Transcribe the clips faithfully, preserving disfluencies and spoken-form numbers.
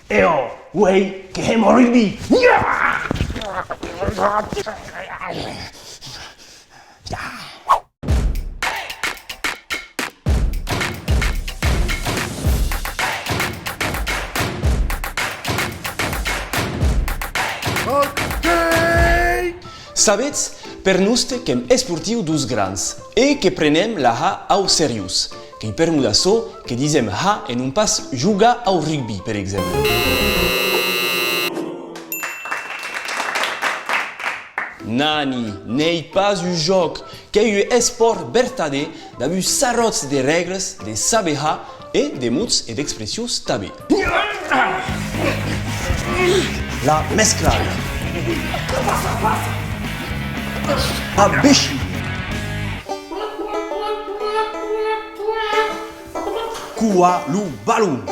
E ò, uèi que hèm au rugbi! Ok! Sabetz, per noste qu'èm esportius deus grans e que prenem la ha au seriós. Qu'ei per'mor d'açò que disem ha e non pas jogar au rugbi, per exemple. Nani, n'ei pas un jòc, qu'ei un espòrt vertadèr dab un sarròt de règles, de saber har e de mots e d'expressions tanben. La mesclada. A beishi. Cohar lo balon.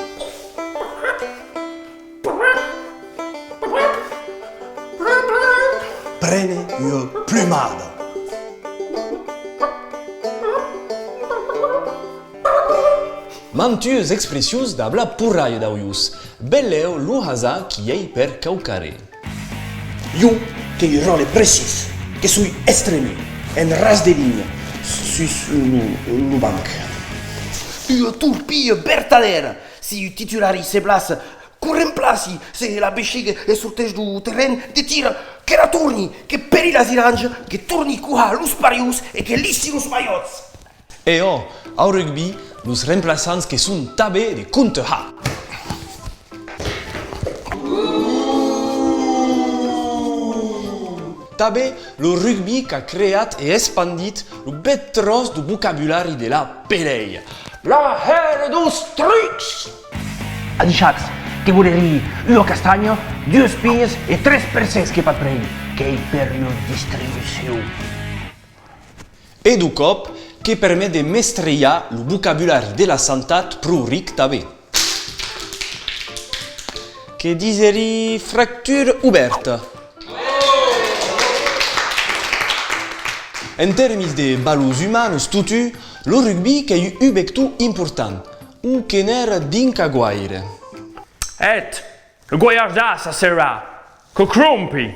Préner ua plumada. Mantuas expressions dab la porralha d'aulhors. Benlèu lo hasard qu'i ei per quauquarren. Jo qu'èi un ròtle precís, que soi extreme, en ras de linha, sus lo, lo banc. Ua torpilha vertadèra! Si un titulari se plaça, que'u remplaci, se la beishiga e sorteish deu terren de tir, que la torni, que peri las iranjas, que torni cohar los parius e que lissi los malhòts. E ò, au rugbi, los remplaçants que son tanben de compte har. Tanben, lo rugbi qu'a creat e espandit lo bèth tròç deu vocabulari de la pelèia. La hèra deus trucs! Adishatz, que volerí ua castanha, duas pinhas e tres percèrs, que pas prèi, qu'ei per ua distribucion. E deu còp, que permet de mestrejar lo vocabulari de la santat pro ric tanben. Que diserí fractura obèrta. En tèrmes de valors umanas, totun, lo rugbi qu'ei un vector important, o que n'èra dinc a guaire. Eth, lo goiardàs a serrar, que crompi!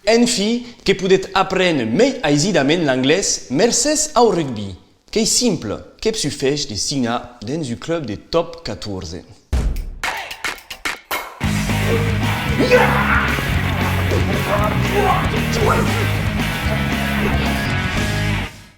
Enfin, que podetz apréner mei aisidament l'anglés mercés au rugbi. Qu'ei simple, que'vs sufeish de signar dens un club de top catorze.